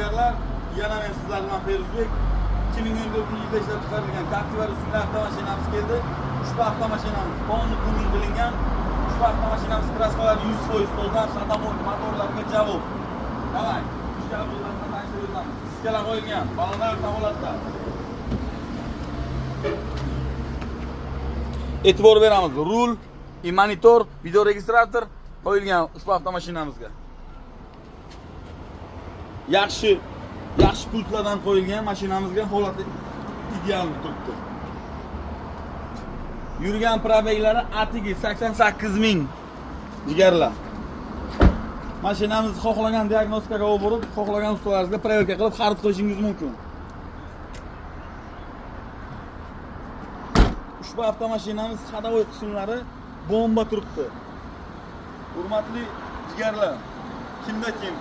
Jigarlar, yana men sizlar bilan Feruzbek. 2014-yilda ishlab chiqarilgan Captiva rusumli avtomashinamiz keldi. Ushbu avtomashinamiz polni tuning qilingan. Ushbu avtomashinamiz kraskalari 100% toza, xatamon motorlarga javob. Davay, ushbu avtomashinamizni tanishtirib o'tamiz. Diskalar qo'yilgan, balonlar o'rta holatda. E'tibor beramiz. Rul, monitor, video registrator qo'yilgan ushbu avtomashinamizga. Yaxshi, yaxshi pultlardan qo'yilgan mashinamizga holati ideal turibdi. Yurgan probeglari atigi 88 ming jigarlar. Mashinamizni xohlagan diagnostikaga olib borib, xohlagan ustalaringizga proverka qilib xarid qilishingiz mumkin. Ushbu avtomashinamiz ходовой qismlari bomba turibdi. Hurmatli jigarlar, kimda kim